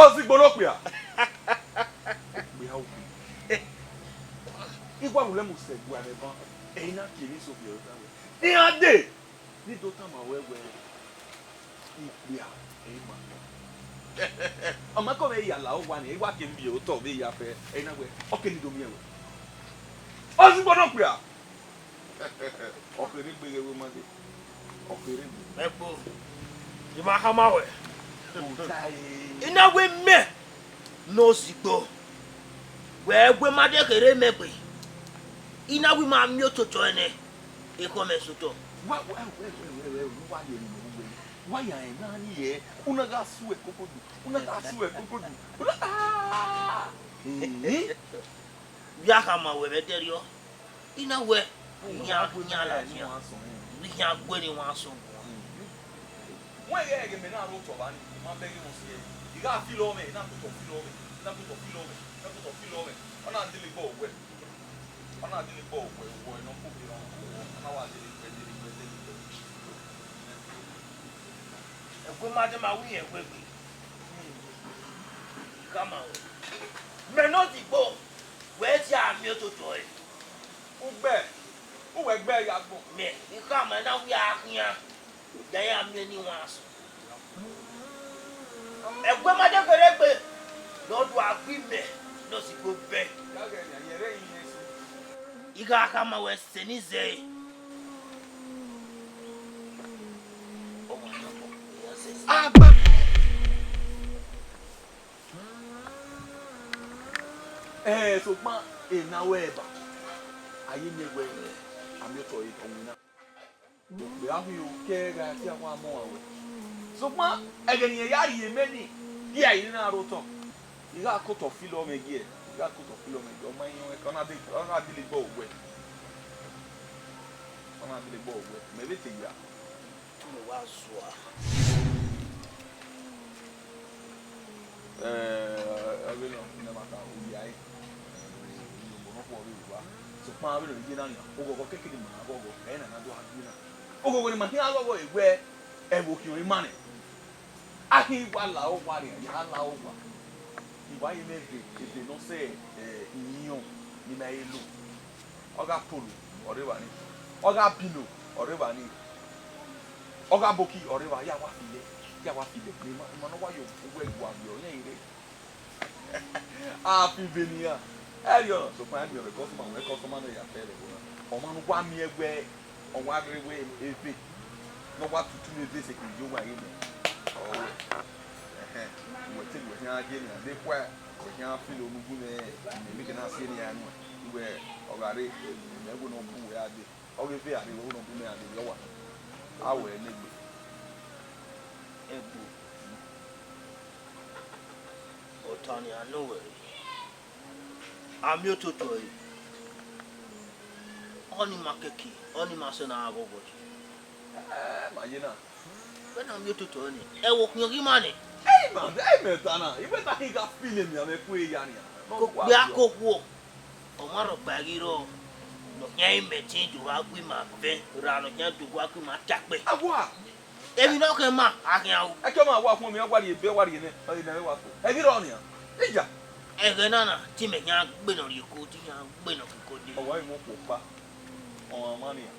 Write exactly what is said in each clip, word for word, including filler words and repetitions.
Ozigbo ne okpia. Okpia okpia. Igua wulẹ mu sẹ gua ne ban. Ẹi na tie emwi so biẹ ota wẹ. Iran dee. Ne I do tama ruẹ wẹẹ, ikpia ẹre ima nọ. Ọ ma kọ vbe ya la owa ni, I wa ke miẹn otọ vbe ya fẹ, ẹ i na wẹẹ, ọ ke ni do miẹn ruẹ. Ozigbo ne okpia. Ọ kherhe egbe ghe wẹ ma dee. Ọ kherhe egbe. Ẹgbo, I ma khama ruẹ. Ota ẹre. I na wẹẹ mẹ ne Ozigbo, wẹ wẹ ma dee kherhe mẹ egbe. I na wẹẹ I ma miẹn ototọ ẹnẹ, ekhọe mẹ sẹ otọ. Wa, wa, wa, wa, wa, wa, wa ye emwi ne ọ ru wẹ. Wa ya rẹn na ni hẹ, u na gha su ẹkokodu, u na gha su ẹkokodu. U na, ah! Eh. Vbe a khama ruẹ vbe ẹdẹrriọ, I na wẹẹ, iran, iran la nian, iran gue ne iran sẹ oguan. Wẹ ghẹ ẹghẹ mẹ na rre otọ vba ni, I ma bẹghe mwẹ si ẹe. I gha filo mwẹ, I na kotọ filo mwẹ, I na kotọ filo mwẹ, I na kotọ filo mwẹ. Ọ na dele gbe ọwẹ. Ọ na dele gbe ọwẹ, ọwẹ ne ọ koko ra, ọ na wa dele gbe, dele gbe, dele gbe. Ẹgbe ma de ma wi yẹn wegbe. I khama ruẹ. Mẹ ne Ozigbo, wẹ dia miẹn ototọ ẹre. Ugbẹ, uwẹ gbẹ ya gbọn. Mẹ, I khama na wẹẹ a khian. Ya ya miẹn ne iran sẹ. Ẹgbe ma de kherhe egbe, ne ọ do a gbe imẹ ne Ozigbo bẹn. Ya ghẹ yan, yẹrẹ iran sẹ. I gha khama ruẹ sẹ ne I zẹ ẹre. Agba. Ẹẹ, sokpan ena ruẹ ẹba, a ye miẹn wẹẹ, a miẹn otọ ẹre, ọ winna. Vbe a khin o, ke gha tie awa mọ uwa wẹ. Sokpan ẹghẹ ne irẹn ya rhie mẹ nii, iran i na rre otọ. I gha kotọ filo mwẹ giẹ, I gha kotọ filo mwẹ giẹ, ọ ma rẹn ọnrẹn, ọ na dele, ọ na dele gbe ọwẹ. Ọ na dele gbe ọwẹ, mẹ vbe te ya. Mẹ wa zua. Eh, ẹvbo nọ, ne ẹmwata, u ya ẹre. Iyobọ nọkhua ọ vbe ru uwa. Sokpan avbe nọ ye na nian, oghọghọ kekere ma ghọghọ, ẹ na na do gha gbe na. Oghọghọ ne ima khian ghọghọ wẹẹ, ẹvbo khian ima nẹ. A khin wa la owa rian, ya la owa. I wa ye mwẹ ebe, ebe ne ọ sẹ, eh, iyinrọn ne ima i re lo. Ọ gha polo, ọ rre evba nii. Ọ gha bilo, ọ rre evba nii. Ọ gha boki, ọ rre evba, ya wa filẹ, ya wa filẹ. Ne ima, ima ne ọ wa ye owẹ gua vbe ọ, iran i re. A fi ebe ne iran. Ẹrriọ, sokpan a miẹn ọmwa customer, wẹ customer nọ ya fẹ vbe ẹvbo na. Ọ ma ne uwa miẹn wẹ, ọ wa rre wẹ ebe. Ne ọ wa tutu ne ebe sẹ ke ye uwa ye mẹ. Ọ wẹ, ẹhẹn, wẹ te wẹ khian gie nian, de khuẹ, wẹ khian filo ne u gu mwẹ, mẹ vbe ke na si eni ya nuẹn. Wẹ, ọ gha rre, mẹ wẹ ne ọ bu wẹ a dee. Ọ ghe ve a rre, wẹ wẹ ne ọ bu mwẹ a dee, yọ wa. A wẹ ne egbe. Egbe. Ọta nian nọ wẹ. A miẹn ototọ ẹre. Ọnii ma kẹki, ọnii ma sẹ ne a ghọghọ yi. Eh, ma ye na. Vbene a miẹn ototọ ẹre nẹ, ẹvbo khian ghi ima nẹ. Ẹ i ma, ẹ i mẹ ta na, I wẹ ta khin gha filo emianmwẹ ku eya nian. Ko kpia ko khuo. Ọ ma rhọkpa ghi rrọọ, ne ọ khian i mẹ ẹtin do gha gu ima vẹ, ra ne ọ khian do gha gu ima ta kpẹ. Awa! Emwi ne ọ khẹ ma, a khian ru. Ẹkẹ ọmọ awa khuọnmwi, ọ wa rhie ebe, ọ wa rhie nẹ, ọ rhie nẹ, wa fo. Ẹ ghi rrọọ nian. Ija. Ẹghẹ na na, te imẹ khian gbe nọ rhie eko, te iran gbe nọ ke eko dee. Ọ wa emọ okhuo ọkpa, ọmwa ọmwa nian.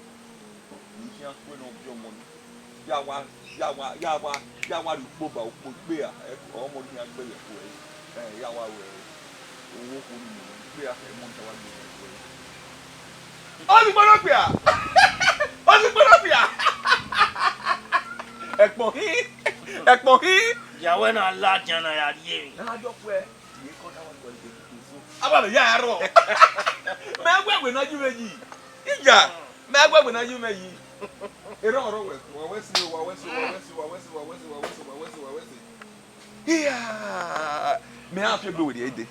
Ne I khian kue ne ọ viọ ọmọ nii. Ya wa, ya wa, ya wa, ya wa rhie ukpo ba ukpo egbe ra, ẹ, ọmọ ne iran gbe ye ẹko ẹre. Ẹ, ya wa ru ẹre. Owo okhuo ni mu egbe ra, ẹ, ọmọ ne iran wa gbe ye ẹko ẹre. Ozigbo ne okpia! Ozigbo ne okpia! Ẹkpọ hin! Ẹkpọ hin! Ya wẹ na ladian na ya rhie emwi. Na jọ khuẹ, ye kọ da wa kọ ike tutu so. Aba mẹ ya rọ. Mẹ wẹ wẹ na ju mẹ yi. Ija, mẹ wẹ wẹ na ju mẹ yi. Erọ ọrọ wẹ, wa wẹ si, wa wẹ si, wa wẹ si, wa wẹ si, wa wẹ si, wa wẹ si, wa wẹ si, wa wẹ si. Iya! Mẹ a fi egbe werriẹ dee.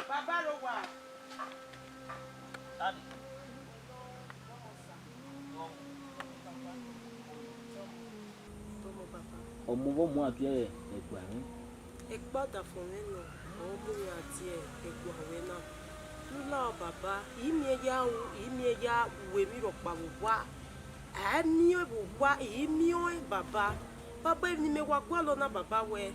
Baba ro wa. Daddy. Ọmọ vbe ọ mu a tie ẹguae mwẹ. Ekpa ọdafẹn mwẹ nọ, ọ mu iran tie ẹguae ruẹ na. Ne u lahọ baba, I miẹn ya ru, I miẹn ya ru emwi rhọkpa vbe owa. A i miẹn vbe owa, I miẹn ọẹn baba. Baba, emwi ne imẹ wa gualọ na baba wẹ,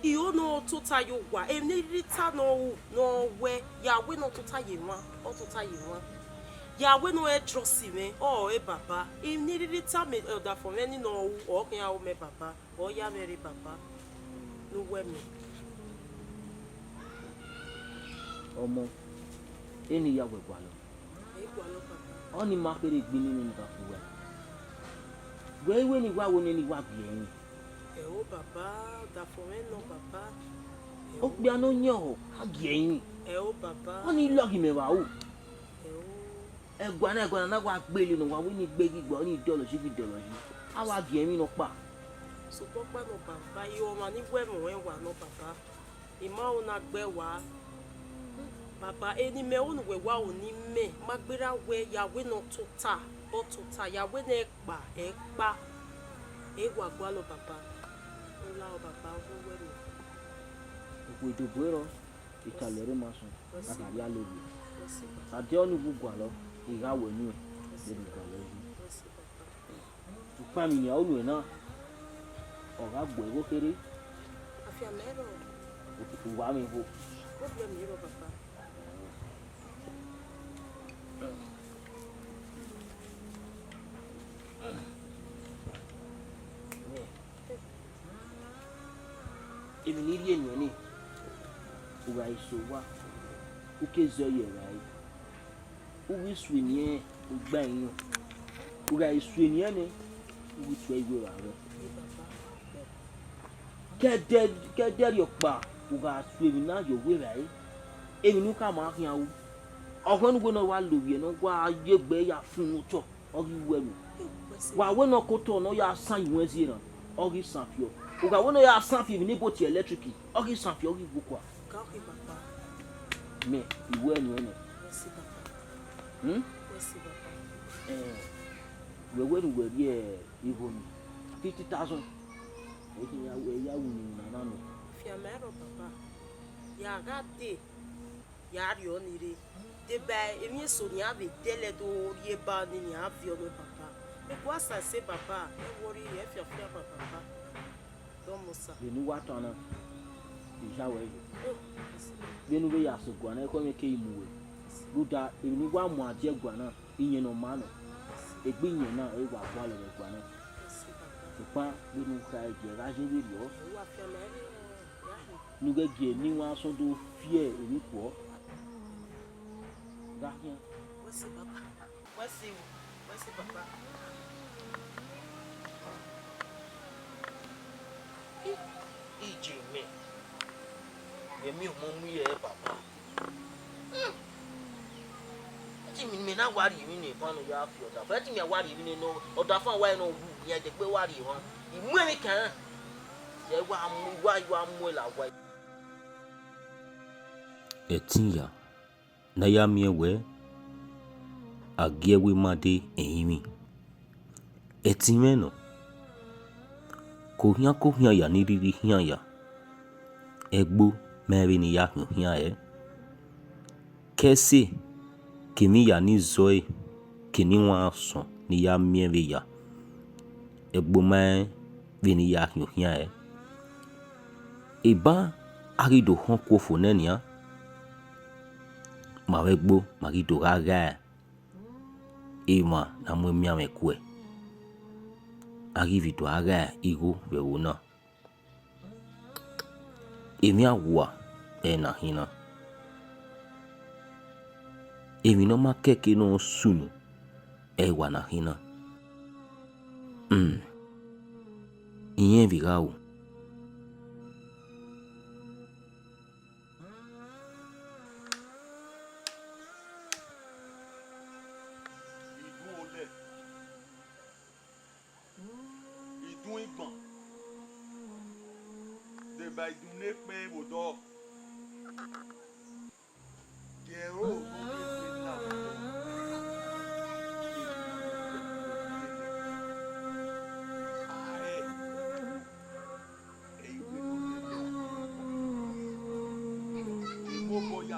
I ho ne ọ tota ye owa, emwi ne I rhirhi ta ne ọ ru ne ọ wẹ, ya wẹ ne ọ tota ye emwa, ọ tota ye emwa. Ya wẹ ne ọ trust mwẹ, ọ re baba. Emwi ne I rhirhi ta mẹ ọdafẹn mwẹ ni ne ọ ru, ọ khian ru mẹ baba. Ọ ya mwẹ rre baba, ne uwẹ mẹ. Ọmọ, eni ya wẹ gualọ. Ẹ i gualọ baba. Ọni ma kherhe gbe nene ne I gha khuẹ. Wẹ i wẹ ne I wa wo nene I wa gie ẹre. Ẹ o baba, ọdafẹn mwẹ nọ baba. Ẹ o. Okpia ne ọ yẹn ọhọ, a gie ẹre. Ẹ o baba. Ọni lọghe mẹ vbe aro. Ẹ o. Ẹguae na, ẹguae na na wa gbele ne ọ wa wẹ ne I gbe ghi gba, ọni ideology ghi ideology. A wa gie ẹmwẹ nọkpa. Sokpan ọkpa nọ baba, I ọmwa ni wẹ ẹmwẹ ruẹ wa nọ baba. I ma ro na gbe wa. Baba, eni mẹ ro ne uwẹ wa ro ne imẹ, ma gberra wẹ ya wẹ ne ọ tota, ọ tota, ya wẹ ne ẹ kpa, ẹ kpa. Ẹ wa gualọ baba. Ọ lahọ baba, ọ wẹ mẹ. Okhuo edobo rrọọ, I ka lẹ ẹre ma sunu, a ka rhie alo rrie. Wẹ sẹ baba. A de ọni vbe u gualọ, I gha wẹ unu, Wẹ sẹ deghẹ u gualọ yi. Wẹ sẹ baba. Sokpan emwi ne a ru nuẹn na, ọ gha gbe ẹvbo kherhe. Afianma i rrọọ. U wa mwẹ igho. Problem i rrọọ, baba. Emwi ne I rhie nuẹn nii, u gha sẹ owa, u ke zẹ ye evbare. U ghi sue eni ẹnrẹn, u gba ẹre yọ. U gha sue eni ẹnrẹn nẹ, u ghi tue ẹre iwe evbare. Ke ẹdẹ, ke ẹdẹ rhiọkpa, u gha sue emwi na ye owa evbare, emwi ne u khama khian ru. Ọkhọe ne uwẹ ne ọ wa lovbiẹ ne ọ wa ye egbe ya funu otọ, ọ ghi ru ẹvbo. Wa wẹ ne ọ ke otọ ne ọ ya san iwẹn zie na, ọ ghi san fiọ. U gha wẹ ne ọ ya san fiọ emwi ne ebo tie electric, ọ ghi san fiọ, ọ ghi wu kua. Ka ọ khin, baba. Mẹ, I wẹ nuẹn nẹ. Wẹ sẹ, baba. Hmm? Wẹ sẹ, baba. Eh, wẹ wẹ ne uwẹ rhie igho ni, fifty thousand. Ẹ i khian ya wẹ ya wu ni na na nọ. Afianma i rrọọ, baba. Ya gha dee, ya rriọ ni rre. Deba emwi eso ne iran vbe dẹlẹ do rhie ba ni, ne iran viọ nẹ baba. Mẹ gua sa ẹse baba, ẹ worry, ẹ fiafia ba baba. Dọmọ sa. Vbene u wa tan na, I ya ruẹ yi. Oh, yes. Vbene u vbe ya sẹ ẹguae na, ekhọe mwẹ keghi mu uwẹ. Rhunmwuda emwi ne u wa mu a die ẹguae na, iyẹn ne ọ maa nọ. Egbe iyẹn na, ẹ i wa gualọ vbe ẹguae na. Yes, baba. Sokpan vbene u kha gie, gha ye vberriọ. Ẹ wa fian ma ẹre, ya hin. Ne u ghẹ gie ne iwan asọn do fi emwi khuọ. Gha khian. Wẹ sẹ, baba. Wẹ sẹ o, wẹ sẹ, baba. I, iye mẹ, mẹ miẹn ọmọ mu ye baba. Hmm. Ẹ te mẹ, mẹ na wa rhie emwi ne eban nọ ya fi ọdafẹn. Ẹ te mẹ wa rhie emwi ne nọ, ọdafẹn wa nọ wu, iran degbe wa rhie emwa. I mu emwi kan, ye wa mu, wa, wa mu ẹre la wa. Ẹtin ya, ne a ya miẹn wẹẹ, a gie ẹvbo ima dee ẹrinmwi. Ẹtin mwẹ nọ, ke okhian ke okhian ya ni rhirhi khian ya, ẹgbo ma rẹn vbene I ya khian okhian ẹre. Ke ẹse, ke emwi ya ni zọe, ke ne iwan asọn ne I ya miẹn vbe ya, ẹgbo ma rẹn vbene I ya khian okhian ẹre. Eban a ghi do khọn ku ofo nẹ nian, ma vbe ẹgbo ma ghi do gha ghae emwa ne a mu emianmwẹ kuẹ, a ghi vbe do gha ghae igho vbe ẹvbo na. Emwi awua ẹre na khin na. Emwi ne ọ ma kẹke ne ọ sunu ẹre wa na khin na. Hmm. Irẹn vbe gha ru. Idun olẹ, idun igban, deba idun ne kpẹn vbe odọ. Gie ẹro ne ọ ghi gbe na vbe odọ. Ae.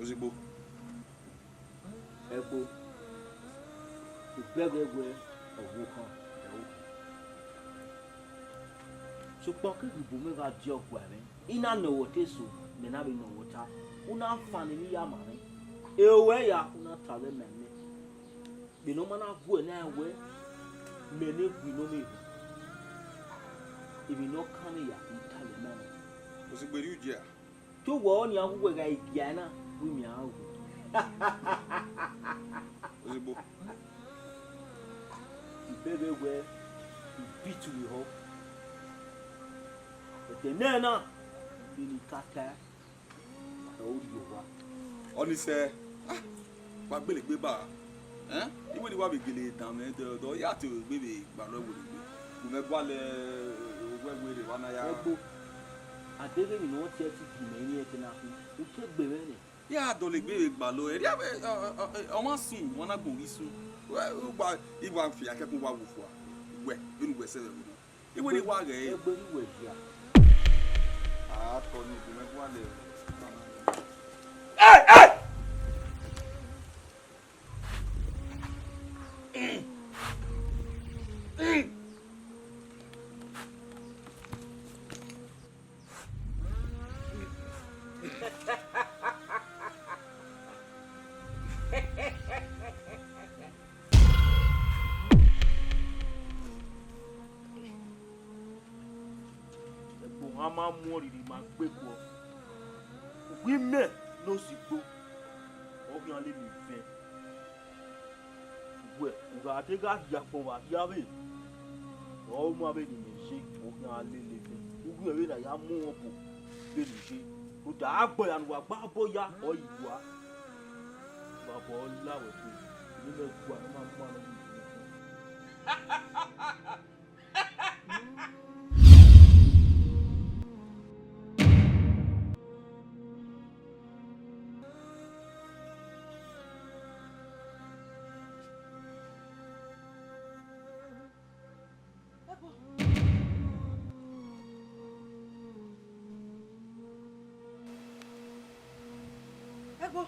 Ozigbo. Ẹgbo, u bẹghe wẹẹ ọvbokhan ẹ i ru. Sokpan keghi bu mwẹ gha die ọgua ẹmwẹ, I na nọ wẹ ọta eso, mẹ na vbe nọ wẹ ọta, u na fan emwi ya ma mwẹ. Ero wẹ ya, u na ta vbe mẹ nẹ. Vbene ọ ma na guẹ na wẹ, mẹ ne gu nọ mwẹ, emwi ne ọ kan mwẹ ya, I ta vbe mẹ nẹ. Ozigbo, erriọ ugie a? Te uwẹ ọnian wu wẹ gha gia na, wẹ imian wu. Ozigbo. I bẹghe wẹ, I beat uwẹ ehọ. Ẹdẹ nẹ na, vbene I ka tae, ọ rrie owa. Ọnii sẹ, ah, wa gbele egbe ba. Ẹn? I wẹ ne I wa vbe gele danmwẹ dọdọ, ọ ya te egbe vbe gbalọ ẹvbo rre egbe. Gu mwẹ gualọ, eh, owẹ wẹ rre evba na ya. Ẹgbo, a deghẹ emwi ne ọ tie ẹtin gie mẹ rinmwian ẹtin na khin, u ke gbe mwẹ nẹ. Ya dọlegbe vbe gbalọ, erriọ vbe, ọ, ọ, ọ, ọ ma sun, wa na gbọn ghi sun. Wẹ, u gba, I wa fian kẹkan wa wu fua. Wẹ, vbene uwẹ sẹ vbe ẹvbo na. I wẹ ne I wa ghẹ ẹre. Egbe ne uwẹ hia. A tọ ne gu mwẹ gualọ. Hey, hey! Ẹgbo, a ma mu ọrhirhi ma gbe guọ. Uwu imẹ ne osigbo, ọ khian lele vẹn. Wẹ, u gha de gha rhie akpọn vbe arria vbe, ọ ma vbene imẹ ye, ọ khian lele vẹn. Uwu imẹ vbene a ya mu ọbo vbene I ye. Rhunmwuda, agbọn hia ne uwa gba obọ ya, ọ i wa. Vbe obọ la wẹ gbe, ne imẹ gua, ne ọ ma mu aro yi. Ẹgbo.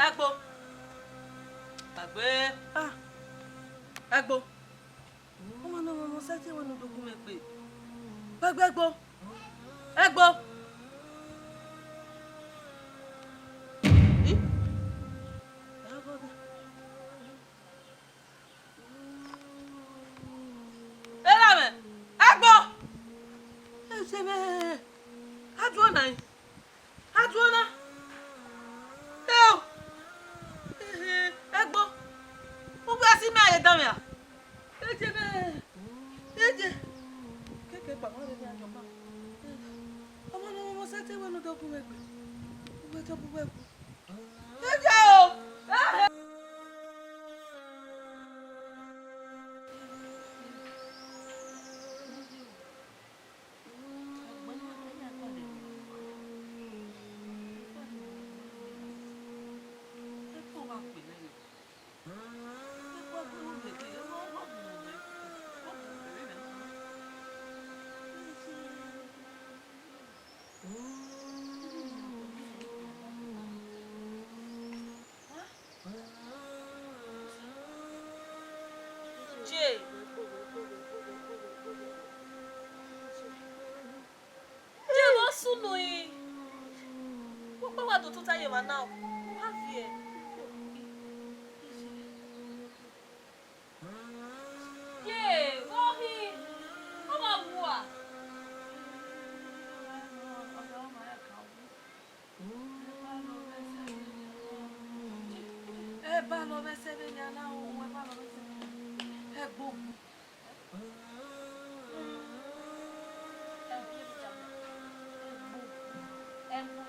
Ẹgbo. Gbagbe. Ah. Ẹgbo. Ọmọ ne ọmọ sẹtin wẹ ne u do gu mwẹ gbe. Gbagbe Ẹgbo. Ẹgbo. Ih. Erha mwẹ, Ẹgbo! Ẹ, se mwẹ, a duọ na, a duọ na. Eo! Ehe, Ẹgbo! U gha si mẹ a ye dan mwẹ a? Eje mwẹ, eje! Keke kpa ma vbe ne a jọ kpa. Ọmọ ne ọmọ sẹtin wẹ ne u do gu mwẹ gbe. U wẹ tọ bu wẹ gu. Eje o! Je. Je vbe ọ sunu i. Ukpa wa do tota ye emwa na, u gha viẹ. Ye, vbe ọ hin? Ọ ma wu a? Ebalọ vbe ẹsẹ vbenian na o, ebalọ vbe ẹsẹ vbenian. Ẹgbo. Ẹgbo. Ẹgbo.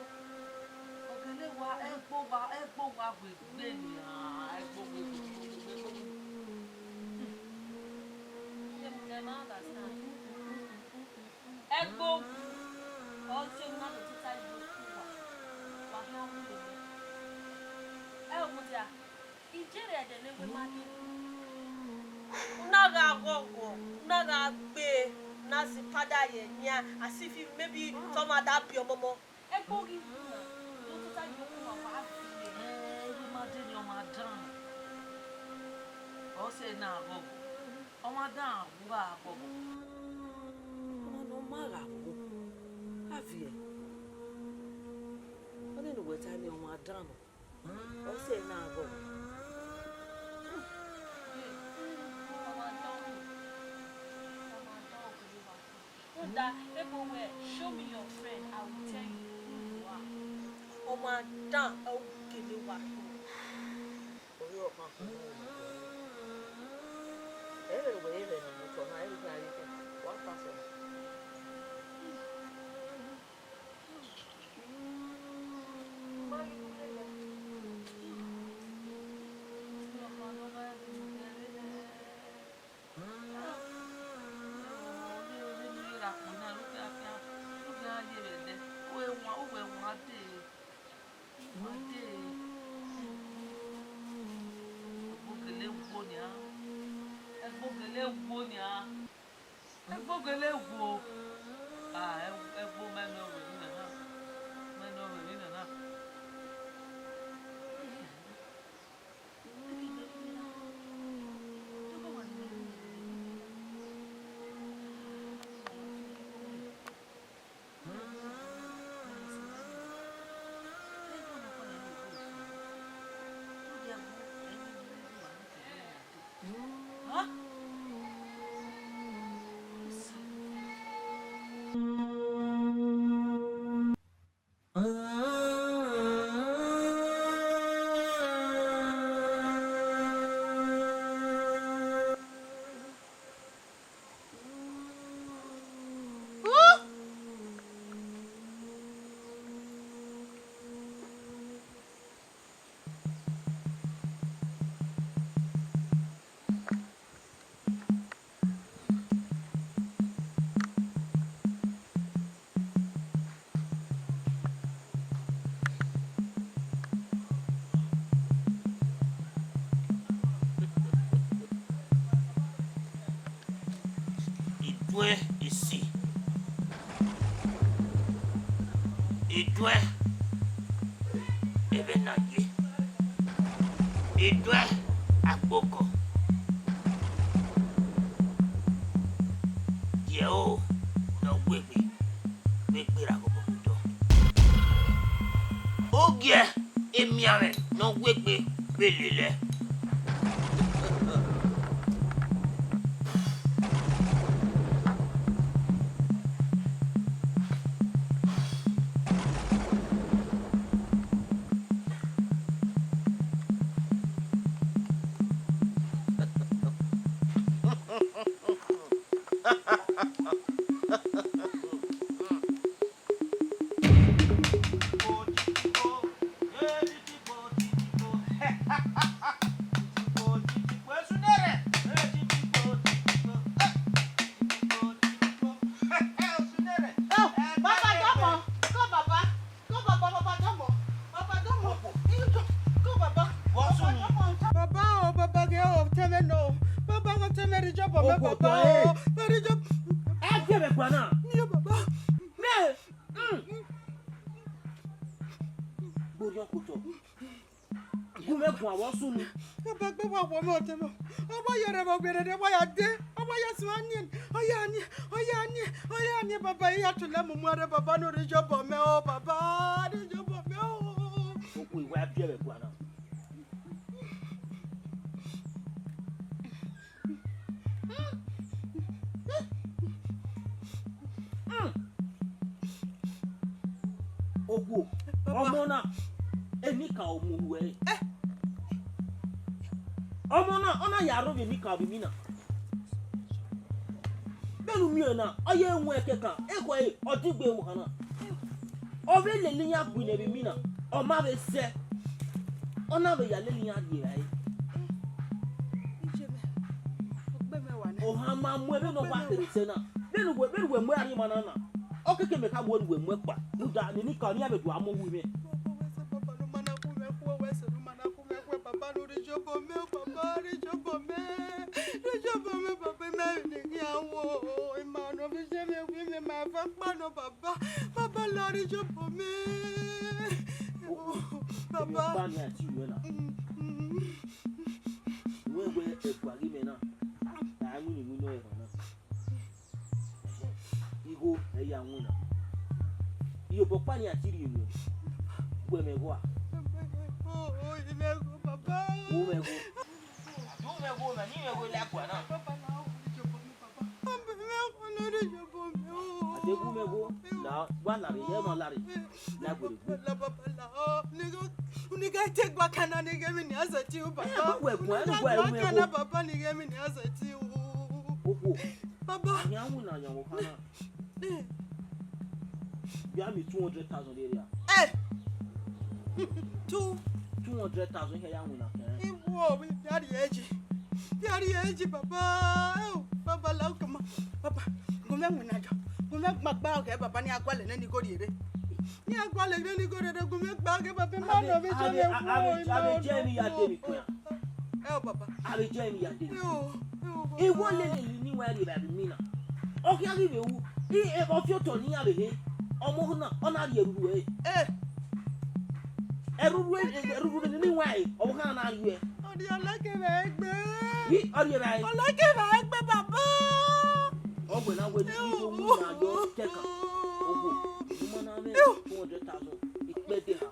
Ọgẹlẹ wa, Ẹgbo wa, Ẹgbo wa wegbe nian, Ẹgbo wegbe, Ẹgbo wegbe, Ẹgbo wegbe. Ẹ ma understand. Ẹgbo, ọ zẹ emwi na do tota ye okhuo uwa, wa khian wu lele. Ẹ o, mudia, I je rre ẹdẹ ne wẹ ma dee. U na gha ghọghọ, u na gha gbe, u na zẹ ipada ye enian, as if maybe te ọ ma da biẹ ọmọmọ. Ẹgbo ghi wu na, do tota ye okhuo uwa, wa viẹ. Ẹ, wẹ ma dee ne ọ ma dan. Ọ sẹ na ghọghọ. Ọmwa dan wu gha ghọghọ. Ọmwa ne ọ ma gha wu, a viẹ. Ọnii ne uwẹ ta nii, ọmwa dan nọ. Ọ sẹ na ghọghọ. Ọmwa dan, ọmwa dan. Rhunmwuda, Ẹgbo wẹẹ, "Show me your friend, I will tell you who you are." Ọmwa dan, ọ gele wa khin. Ovbi ọkhan khin ne uwẹ ma dee. Ẹ i re wẹ i re ẹmwẹ ne otọ na, ẹ i re khian ye khian, wa ta sẹ. Na ye vbe ẹdẹ, uwẹ wan, uwẹ wan dee, wan dee. Ẹgbo gele wo nian, ẹgbo gele wo nian, ẹgbo gele wo. Ah, ẹ-, ẹgbo mẹ nọ vbe emwi nana, mẹ nọ vbe emwi nana. Iduẹ esi. Iduẹ ẹmwẹ ne a ye. Iduẹ agbokọ. Gie ẹro ne ọ wu egbe vbe gberra ghe obọ vbe odọ. Ogiẹ emianmwẹ ne ọ wu egbe vbe lele ẹe. Baba, dọmọ. Baba, dọmọ. Baba, dọmọ. Baba o, baba ghe o, tẹmwẹ nọ. Baba, tẹmwẹ rhie iyobọ mẹ, baba o. Rhie iyobọ. Ẹ gie mwẹ gua na. Rhie baba. Mẹ. Gboriọn kotọ. Gu mwẹ guan vbe ọ sunu. Baba gbe wa wọ mẹ ọtẹn mẹ. Ọ wa ya rre vbe ọgberere, ọ wa ya dee, ọ wa ya suẹn aniẹn, ọ ya aniẹn, ọ ya aniẹn, ọ ya aniẹn, baba, I ya tula mu mu rre, baba, ne u rhie iyobọ mẹ o, baba, rhie iyobọ mẹ o. Okhuo, I wa biẹ vbe ẹguae na. Okhuo, baba, ọmọ na, enikaro mu ruẹ. Eh. Ọmọ na, ọ na ya rre ovbi enikaro vbe imina. Vbene u miẹn na, ọ ye wọn ẹkẹkan, ekhọe, ọ digbe mu hana. Ọ vbe lele iran gui nẹ vbe imina, ọ ma vbe sẹ, ọ na vbe ya lele iran rrie evbare. Iye mwẹ, ọ gbe mwẹ wa nẹ. Ohan ma mu ẹmwẹ ne ọ wa kere sẹ na. Vbene uwẹ, vbene uwẹ mu ẹre rhie emwa na na, ọ keke mẹ kha wẹ ne uwẹ mu ẹkpa. Rhunmwuda ne enikaro ne iran vbe do a mu ohu mwẹ. Baba, wẹ sẹ baba ne ọ ma na khu mwẹ khuẹ, wẹ sẹ ne ọ ma na khu mwẹ khuẹ, baba, ne u rhie iyobọ mẹ, baba, rhie iyobọ mẹ, rhie iyobọ mẹ, baba, ima vbe ne khian wo, ima ne ọ vbe ye mwẹ wi mwẹ, ma eva kpa nọ, baba, baba, la rhie iyobọ mẹ. Baba. Ọkpa ni a ti ruẹ na. Mm, mm. Wẹ wẹ ẹgua ghi mẹ na, a winna iwinna ọre na. Igho ẹ ya winna. Iyobọ ọkpa ni a ti rhie mwẹ. Gu mwẹ gua. Oh, oh, imẹ gho, baba. Gu mwẹ gho. Gu mwẹ gho, mẹ ne imẹ gho la ẹgua na. Baba, na ọ rhie iyobọ mẹ, baba. Baba, imẹ gho, ne ọ rhie iyobọ mẹ o. A te gu mwẹ gho, na wa lare, ye ma lare. Na gbere gbe. Baba, baba, la ọ. Nigga, nigga, take back and nigga, mi ni azati o, baba. Eh, wẹ gun, wẹ gun, wẹ gun. Kana, baba, nigga, mi ni azati o. Okhuo. Baba. Ayan winna yan wo kana. Eh. Bia mi two hundred thousand area. Eh. Two. Two hundred thousand here ya winna. Iwo, we very edgy. Very edgy, baba. Oh, baba, la o kama. Baba. Gu mwẹ winna yọ, gu mwẹ gba gba ọghe baba ne a gualọ nene igho rriere. Ne a gualọ nene igho rriere, gu mwẹ gba ọghe baba, ima nọ vbe je mwẹ wu, ima nọ vbe je mwẹ wu. Ẹ o baba. Avbe jọ emwi ya dee. Ẹ o, ẹ o baba. Ewo lele ni wa rhie vbe emwi na. Ọ khian ghi vbe ru, i, e, ọ fi otọ ne iran vbe he. Ọmọ na, ọ na rhie rhurhu ẹre. Eh. Ẹrhurhu, ẹrhurhu ni wa re, ọ kha na rhie. Ọ rhie ọlẹkẹ vbe egbe. I, ọ rhie vbe egbe. Ọlẹkẹ vbe egbe, baba. Ọ wẹ na wẹ ni, ni do mu na yọ kẹkan. Owo, ọmọ na mwẹ two hundred thousand, ikpẹdẹ ha.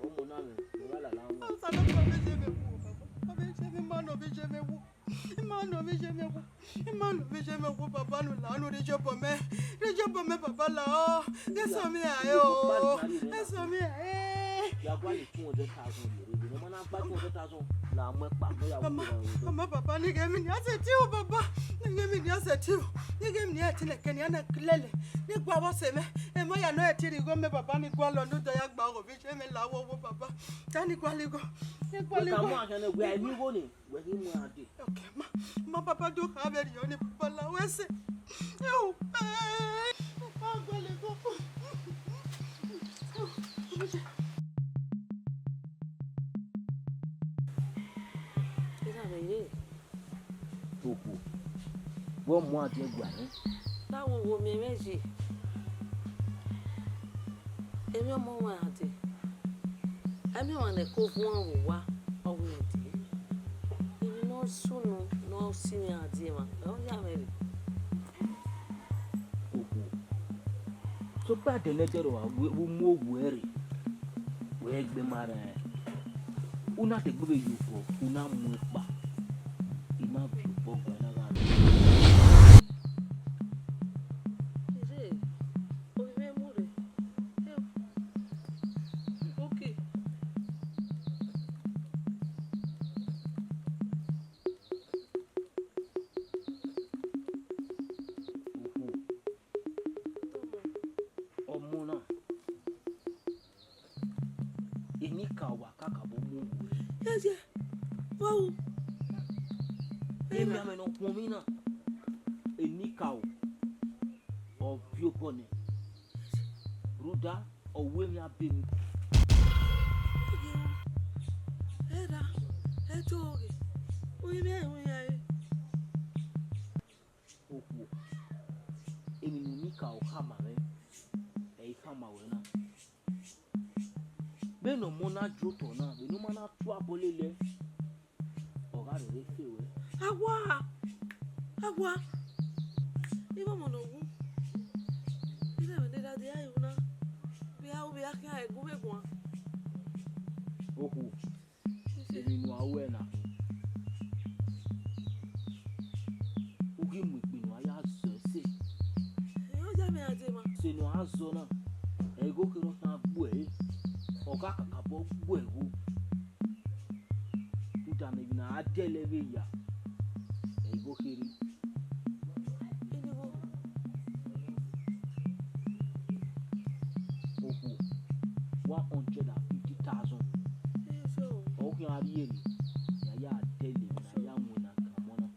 Ọmọ na mwẹ, ọ gha lala wọn. Osanobua vbe je mwẹ wu, baba. Ọ vbe je mwẹ, ima nọ vbe je mwẹ wu. Ima nọ vbe je mwẹ wu. Ima nọ vbe je mwẹ wu, baba, ne u la unu rhie obọ mẹ. Rhie obọ mẹ, baba, la ọ. Ghẹ sẹ ọmọ irae o. Ghẹ sẹ ọmọ irae. Ya gua le two hundred thousand ye rre, ne ọ ma na gba two hundred thousand, na mu ẹkpa, ne ọ ya wu. Mama, baba, ne I ghẹ emwi ne a sẹtin ru, baba. Ne I ghẹ emwi ne a sẹtin ru. Ne I ghẹ emwi ne a sẹtin lẹkẹ ne a na lele. Ne I gua vbe ọse mwẹ. Emọ ya nọ ẹtin rhie igho mẹ, baba, ne I gualọ ne u da ya gba ọghọ vbe iye mwẹ la vbe owo, baba. Da ne I gualọ igho. Ne I gualọ igho. Wẹ ka mu akhian ne wẹ a ru igho ni. Wẹ ghi mu iran dee. Okay, ma, ma, baba, do kha vberriọ ni, baba, la wẹ sẹ. Eo, eh, ma gualọ igho. Eo, ọ vbe ye. Okhuo, wẹ ọ mu iran dee guan nẹ. Na wo wo miẹn mwẹ yi. Emwi ọmọ wan iran dee. Emwi ọmwa ne ẹko vuọn vbe owa, ọ wẹ irẹn dee. Emwi ne ọ sunu ne ọ si mwẹ iran dee emwa, ọ ya mwẹ rre. Okhuo, sokpan ẹdẹ ne ẹdẹ rua, wẹ u mu owa rre, wẹ gbe ma rẹn. U na degbe vbe ye obọ, u na mu ẹkpa, I na viọ obọ guan, I na gha rre. Ire, ovbi mwẹ mu rre. Eo. Uki. Okhuo. Ọmọ na. Enikaro wa kakabọ mu owa. Yes, yes. Wow. Emianmwẹ ne ọ khuọnmwi na. Enikaro. Ọ viọ obọ nẹ. Rhunmwuda, ọ wu emwi abe emwi. Erha, ẹto ghe, u i mwẹ iran re. Okhuo, emwi ne Enikaro khama mwẹ, ẹ i khama ruẹ na. Vbene ọmọ na jẹ otọ na, vbene ọ ma na tu abọ lele ẹe, ọ gha rherhe fe ruẹ. Awa! Awa! Imẹ ọmọ ne ọ wu. Ighẹ ẹmwẹ ne erha dia ru na, vbe a ru vbe a khian ẹgun vbe guan. Okhuo, emwi ne uwa ruẹ na, u ghi mu egbe ne uwa ya zọ ẹse. Ẹ, ọ ya mwẹ a dee ma. Ẹse ne uwa zọ na, ẹ i gho kherhe ọ khian gbuẹ ẹre, ọ gha kakabọ gbuẹ ẹre. Rhunmwuda ne emwi ne a dẹlẹ vbe ya, ẹ i gho kherhe. Okhuo, one hundred and fifty thousand. Ọ khian rhie emwi, ya ya dẹlẹ emwi ne a ya winna kan ọmọ na.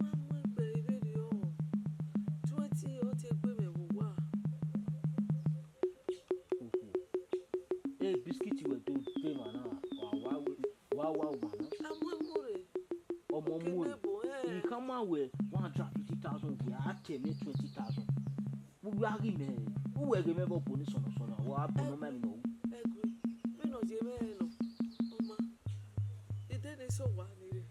Ma mu egbe vberriọ, twenty ọ te gbe mwẹ vbe owa. Okhuo. E biskit wẹ do de emwa na, wa wa wa wa wa na. A mu emu rre. Ọmọ mu rre. Kene bo, eh. I khama wẹ one hundred and fifty thousand, wẹ a te mẹ twenty thousand. Vbe uwa ghi mẹ, uwẹ ghe mẹ vbe ọbo ni sọnọ sọnọ, wa bọ nọ ma emwi ne ọ wu. Ẹgui, vbene ọ ye mwẹ nọ, ọ ma. Ide ne sẹ owa ni rre.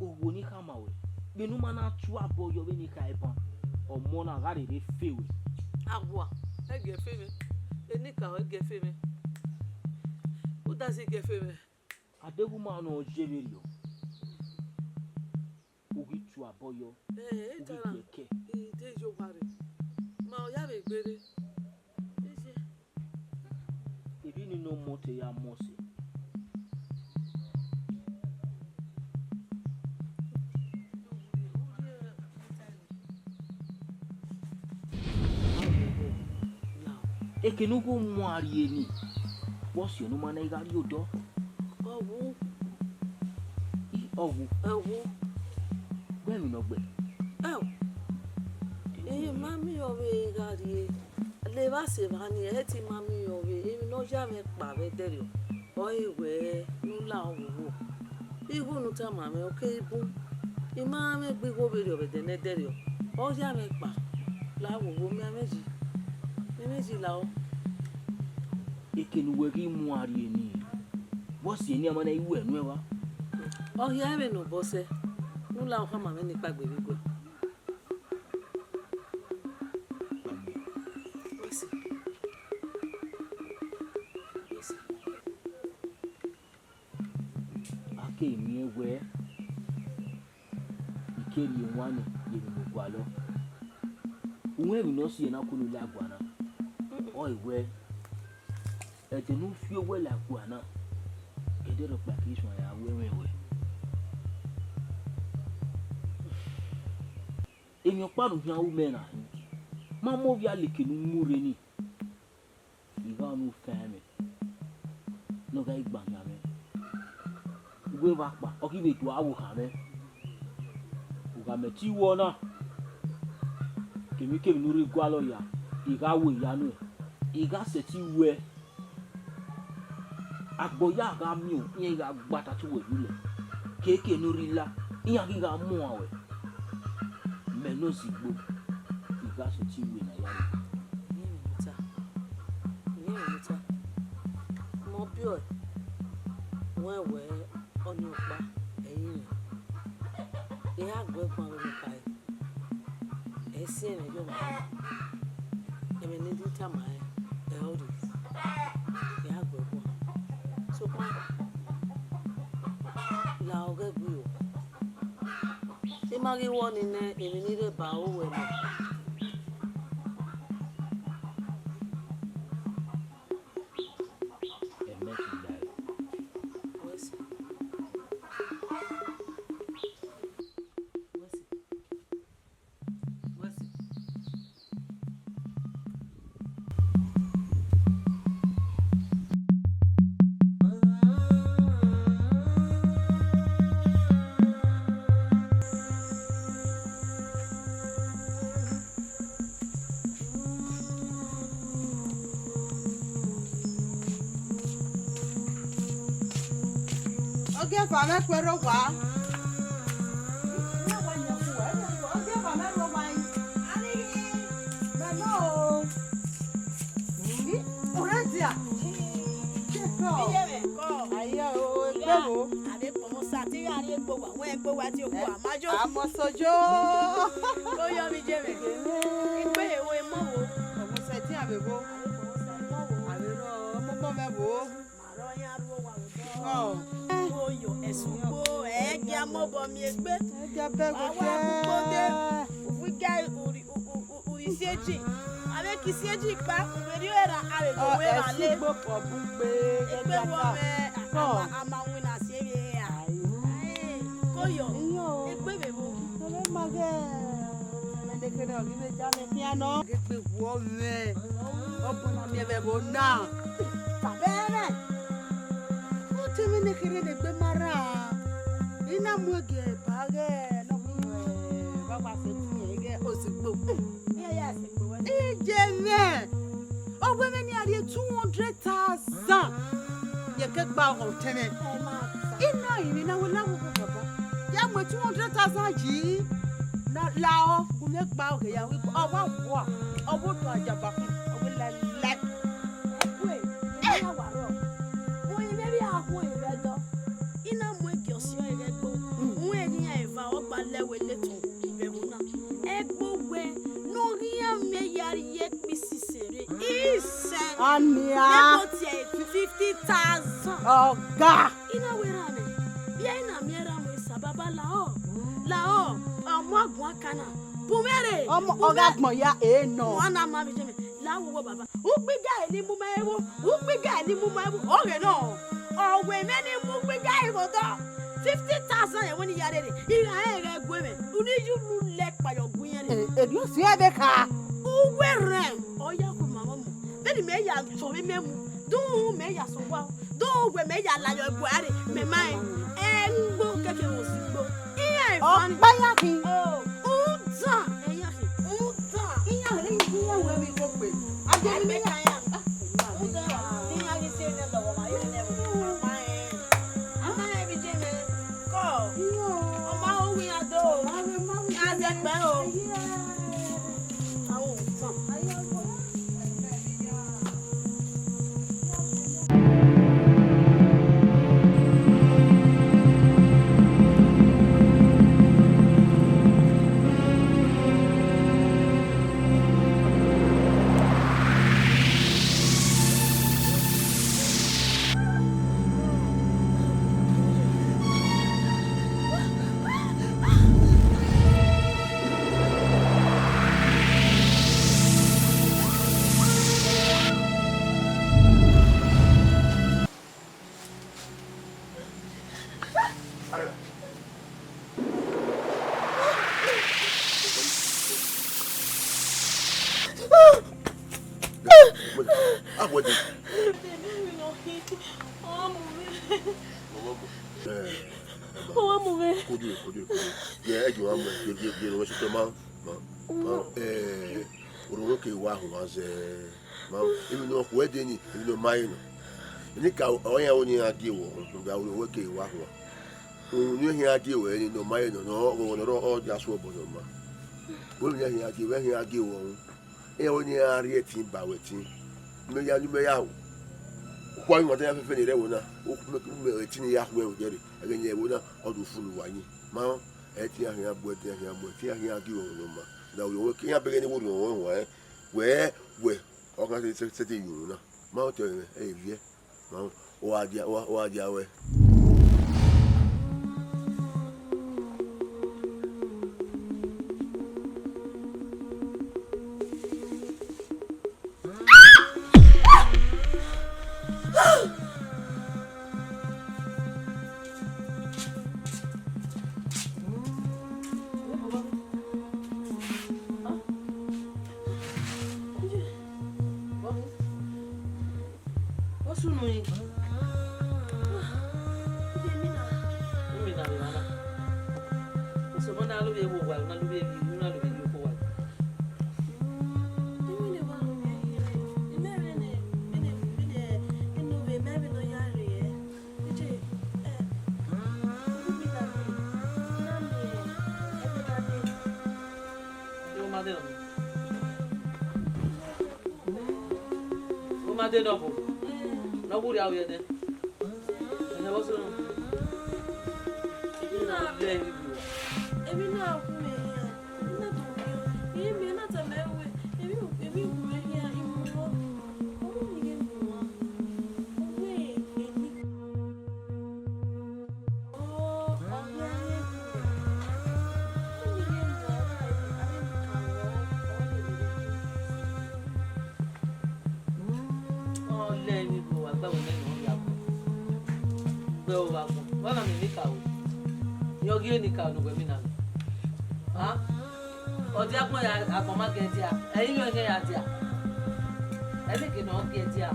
Owo ni khama wẹ, vbene u ma na tu abọ yọ vbene I kha ban, ọmọ na gha rherhe fe wẹ. Awa, ẹgẹ fe mwẹ, Enikaro ẹgẹ fe mwẹ. U da zẹ ẹgẹ fe mwẹ. Adeghuma nọ ye vberriọ. U ghi tu abọ yọ, eh, u ghi tara, gie ẹkẹ. I de ye owa rre. Ma ọ ya vbe gbe rre. Eye. Emwi ni ne ọ mọ te ya mọ sẹ. Eke ne u gho mu a rrie ni, vbọ siẹ ne u ma na gha rrie odọ? Ọ wu. I, ọ wu. Ọ wu. Wẹ emwi ne ọ gbe? Ẹo. I ma miẹn ọvbehe gha rrie, levba sẹ evba nii, ẹ i te ma miẹn ọvbehe, emwi ne ọ ya mwẹ kpa vbe ẹdẹrriọ, ọre wẹ ne u la owowo. Igho ne u tama mwẹ, ọ kere bun. I ma mwẹ gbe igho vberriọ vbe ẹdẹ ne ẹdẹrriọ, ọ ya mwẹ kpa, la owowo, miẹn mwẹ yi, miẹn mwẹ yi lahọ. Eke ne uwẹ ghi mu a rrie nii, vbọ si eni ama na i ru ẹre nuẹn vba? Ọ hia vbe ne obọ sẹ, ne u la okhama mwẹ ne ikpagbe vbe iguẹ. A keghi miẹn wẹẹ, I ke rhie wan nẹ ye emwi ne u gualọ. U mwẹ emwi ne ọ si ẹre na kunu la guan na. Ọre wẹẹ, ẹdẹ ne u fi owẹ la guan na, ẹdẹ rhọkpa ke suẹn ya ru ẹmwẹ ruẹ. Emwi ọkpa ne u khian ru mẹ na hin, ma mu ovbi aleke ne u mu rre nii. I gha ọnii u fẹnrẹn mwẹ ne ọ gha gba khian mwẹ. Uwu evba kpa, ọ ghi vbe do aro khan mwẹ. U gha mẹ te ru ọna, kemwikemwi ne u rre gualọ ya, I gha ru eya nuẹn, I gha sẹtin ru ẹe. Agbọn ya gha miẹn iran gha gba otọ uwẹ ye ulẹ, keke ne u rri la, iran ghi gha muan ruẹ. Mẹ ne ozigbo, I gha sẹtin ru ẹe ne a ya rre. Miẹn emwi ne u ta, miẹn emwi ne u ta. Mẹ ọ biẹ ọe, wẹẹ wẹ ọnii ọkpa ẹ i re mwẹ. I gha gu ẹe guan vbe emwi kpa ẹre. Ẹ i si ẹmwẹ yọ ma, ẹmwẹ ne I tama rẹn, ẹ ọrọre, I gha gu ẹe guan. Sokpan, la ọghẹ gui o. I ma ghi wọọ nii nẹ emwi ne I rre ba ru ruẹ nọ. Ẹmwẹ ti gba ẹre. Wẹ sẹ. Wẹ sẹ. Wẹ sẹ. Ogieva mwẹ, ku ẹre owa. Ogieva mwẹ, rre owa. Mẹ nọ o. Ure dia. Aye o, egbe vbo? Ade kpọnmwẹ osa, te I gha rrie egbe owa, wẹ egbe owa tie okhuo, a ma yo. A mọ sẹ ojo. Ko yọ vbe iye mwẹ. Egbe ehe vbo, emọ vbo? Kpọnmwẹ osa, te I gha vbe vbo? Ade kpọnmwẹ osa, emọ vbo? A vbe rrọọ, ọmọmọ mwẹ vbo? Ma rrọọ, iran rre owa vbe odọ. Ọ. Oyo, ẹsugbo, ẹ gia mobọ miẹn egbe. Ẹ gia bẹghe odẹ. Wa wa kugbo de. Uwu iga uri, u, u, u, uri si eji. Avbe ke si eji kpa, u vbe rhie ra, avbe do wẹ ra le. Ẹsugbo kọ bun gbe, egbe wọ mwẹ, a ma, a ma winna si evbi ehia. Aye. Aye, ko yọ. Iyo. Egbe vbe vbo? Ẹmwẹ ma ghẹ. Ẹmwẹ nekherhe ọ ghi vbe ja mwẹ khian nọ. Egbe wọ mwẹ. Ọ bu na miẹn vbe ẹvbo na. Tobọ ẹmwẹ. Ọ te ẹmwẹ nekherhe ne egbe ma rra. I na mu ẹgie ba ghẹ ne ọ ghi mwẹ, wa wa sẹ tin ighẹ ozigbo. Iye mwẹ. Ọ wẹ mwẹ ne a rhie two hundred thousand. Ye ke gba ọghọ otẹn mwẹ. I na rinmwian na wẹ la wo baba. Ya mu two hundred thousand yi. Na la ọ, gu mwẹ gba ọghẹ ya wi, ọ wa wa. Ọ wo do ajaba, ọ wẹ laelae. Ẹ kue, ẹ ya wa rrọọ. Mo yin mwẹ vbe a khuo yin vbe ẹdọ. I na mu ẹgie ọse ọre ghẹ gbe. Uhunmwu eghi iran eva ọgba lẹ wẹ letọ vbe ẹvbo na. Ẹgbe wẹ ne ọ ghi iran mwẹ ya rrie ekpi sisi rre. Isẹ. Ania. Ẹgbe tie fifty thousand. Ọga. I na wẹ erha mwẹ. Vbe I na miẹn erha mwẹ, Osa baba lahọ. Lahọ. Ọmọ aguan kan na. Bu mwẹ rre. Ọmọ, bu mwẹ. Ọghe agbọn ya, e nọ. Wan na ma vbe iye mwẹ. La wo baba. Ukpiga ni mu ma ẹvbo, ukpiga ni mu ma ẹvbo, ọ ghe nọ. Ọ wẹ mwẹ ni mu ukpiga vbe odọ. Fifty thousand ẹvbo ni ya rere, I gha rẹn ghẹ gu mwẹ. Unu yi unu lẹ kpa yọ gu irẹn rre. Eh, erriọ si ẹvbe kha. Uwẹ rẹn, ọ ya khu ma vbọ mu. Vbene mẹ ya tọn vbe mẹ mu, do mẹ ya sẹ owa, do wẹ mẹ ya la yọ ẹguae rre, mẹ ma rẹn. Ẹgbo kẹkẹ vbe ozigbo. Iran evani. Ọkpa ya khin. Oh, udan, ẹyan khin, udan. Wẹ de. Mama mu. Eh, Ọ wa mu mwẹ. Kudie, kudie, kudie. Ye, ẹ ju wa mu, ye, ye, ye, wẹ sotọ ma, ma, ma, eh, orhu ke wa hua zẹ, ma, emwi ne ọ khuẹ de ni, emwi ne ọ ma re nọ. Eni ka ọ yan wo ni a gie wọ, da orhu ke wa hua. Orhu ne ọ khian gie wẹ ni, ne ọ ma re nọ, nọ, ọ, ọ, ọ, ọ dia sẹ obọ nọ ma. Wẹ emwi ne ọ khian gie, wẹ khian gie wọ. Iran wẹ ne iran rhie ẹtin ba wẹ ẹtin. Mẹ ya, ne imẹ ya ru. Ukhu avbe imwata iran fẹfẹ ni rre ẹvbo na, u-, mẹ, mẹ, ẹtin ni ya khuẹn odẹ rre, ẹghẹ ne ẹvbo na, ọ do funu uwa yin. Ma rẹn, ẹtin iran khian bu, ẹtin iran khian bu, ẹtin iran khian gie ọmwa ne ọ ma. Na wẹ, wẹ, iran bẹghe ne wo rhie ọmwa huan, wẹ, wẹ, ọ gha sẹ, sẹ, sẹtin ye unu na. Ma rẹn, otọ mwẹ, ẹ i viẹ. Ma rẹn, u gha dia, u gha, u gha dia ruẹ. Ọ sunu yin. Emi na vbe emwa na. Osomọ na lovbiẹ vbe owa, na lovbiẹ vbe, na lovbiẹ vbe okhuo owa. Ọ ma dẹ nọ. Ọ ma dẹ nọ, ọ bu. Ne ọ wu rria vbe ẹdẹ. Ẹhẹn, vbọ sunu. Emwi na, emwi na wu mẹ hia. Emwi na do mẹ hia. Emwi na tama ẹre wẹẹ, emwi, emwi wu mẹ hia, I mu vbọ. Ọ wu ni ghe mu ua. Ọ wẹẹ, eni. Ọ lẹ emwi vbe owa gba wẹ nẹ ne ọ ya agbọn. Gbe owa agbọn. Wẹ na miẹn enikaro. Yọ ghi enikaro ne uwẹ mina mẹ. A? Ọ dia agbọn ya, agbọn ma giẹ dia. Ẹ i yọ ẹghẹ ya dia. Ẹ i miẹn ke ne ọ giẹ dia.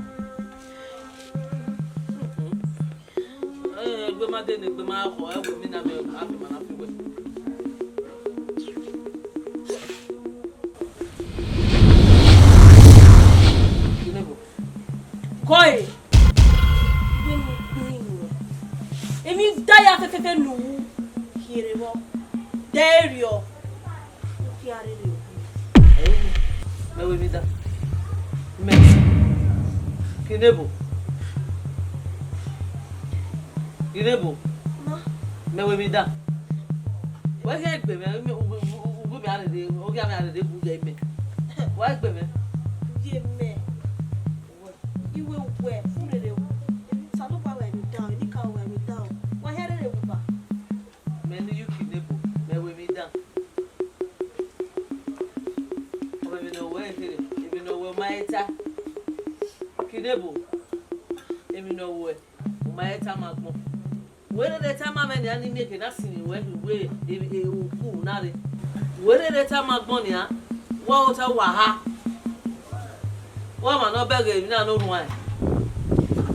Egbe ma de ne egbe ma khọ, ẹ wẹ emwi na mẹ, a fi ma na fi wẹ. Kọ e. Emwi da ya fẹfẹfẹ ne u kherhe vbọ, de erriọ. Ẹi, mẹ wẹ emwi da. Mẹ. Kinebo. Kinebo. Ma. Mẹ wẹ emwi da. Wẹ ghẹ gbe mẹ, mẹ, u, u, u, u, mẹ a rere, u ghi a mẹ a rere bu ye mẹ. Wẹ gbe mẹ. Ye mẹ. Iwe uwẹ, u rere o. Osanobua wẹ emwi da o, enikaro wẹ emwi da o. Wa hia rere vbe uba. Mẹ ne uyi Kinebo, mẹ wẹ emwi da. Ọ vbe emwi ne ọ wẹ kherhe, emwi ne ọ wẹ ọ ma he ta. Kinebo, emwi ne ọ wẹ ọ ma he tama agbọn. Wẹ rere tama mwẹ nian ne I miẹn ke na sinmwi ruẹ, uwẹ, e, e, uku na rre. Wẹ rere tama agbọn nian, wa ota uwa ha. Wa ma nọ bẹghe emwi na ne orhuan,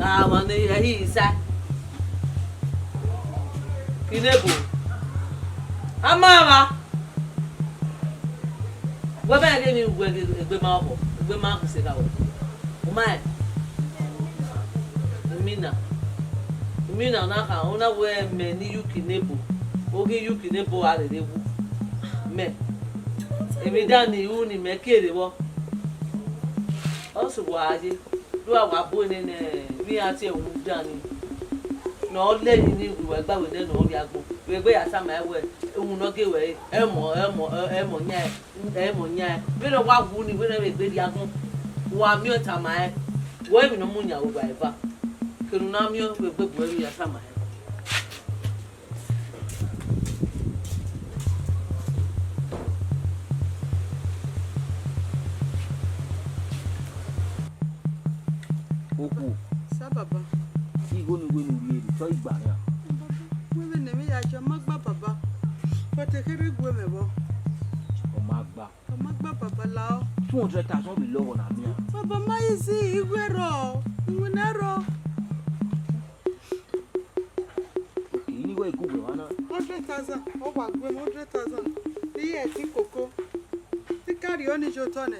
a ma ne ẹ hi sa. Kinebo. A ma vba. Wẹ ma rẹn ghe emwi wẹ ghe egbe ma ọkhọ, egbe ma kuse kha wẹ. U ma rẹn? Imina. Imina na kha, ọ na wẹ mẹ ne uyi Kinebo. Oghi uyi Kinebo a rere wu. Mẹ. Emwi da ni ru ni mẹ kere vbọ. Ọ sẹ uwa ye, do a wa bu nene, vbe iran tie ẹwu dan ni. Ne ọ lẹ emwi ni ru, wa gba wẹ nẹ ne ọ rrie agbọn. Vbe egbe ya tama ẹre wẹ, ewun ne ọ gie wẹ re, ẹmọ, ẹmọ, ẹmọ yan ẹre, ẹmọ yan ẹre. Vbene ọ wa wu ni, vbene ọ vbe egbe rrie agbọn, wa miẹn ọẹn tama ẹre, wẹ emwi ne ọ mu yan vbe uwa eva. Kene u na miẹn vbe egbe bu ẹre ya tama ẹre. Okhuo. Sa baba. Igho ni wẹ ne u rhie, te ọ i gba nian. Wẹ vbene emwi ya jọ, ọ ma gba baba. But ekherhe gu mwẹ vbọ. Ọ ma gba. Ọ ma gba baba la ọ. Two hundred thousand vbe lọghọ na miẹn. Sa Baba, ma i si igho rrọọ, iwinna rrọọ. Okay, ini igho i gu wẹ vba na? Hundred thousand, ọ wa gu mwẹ hundred thousand. Iye ẹtin koko. Te I ka rhie ọnii ye otọ nẹ.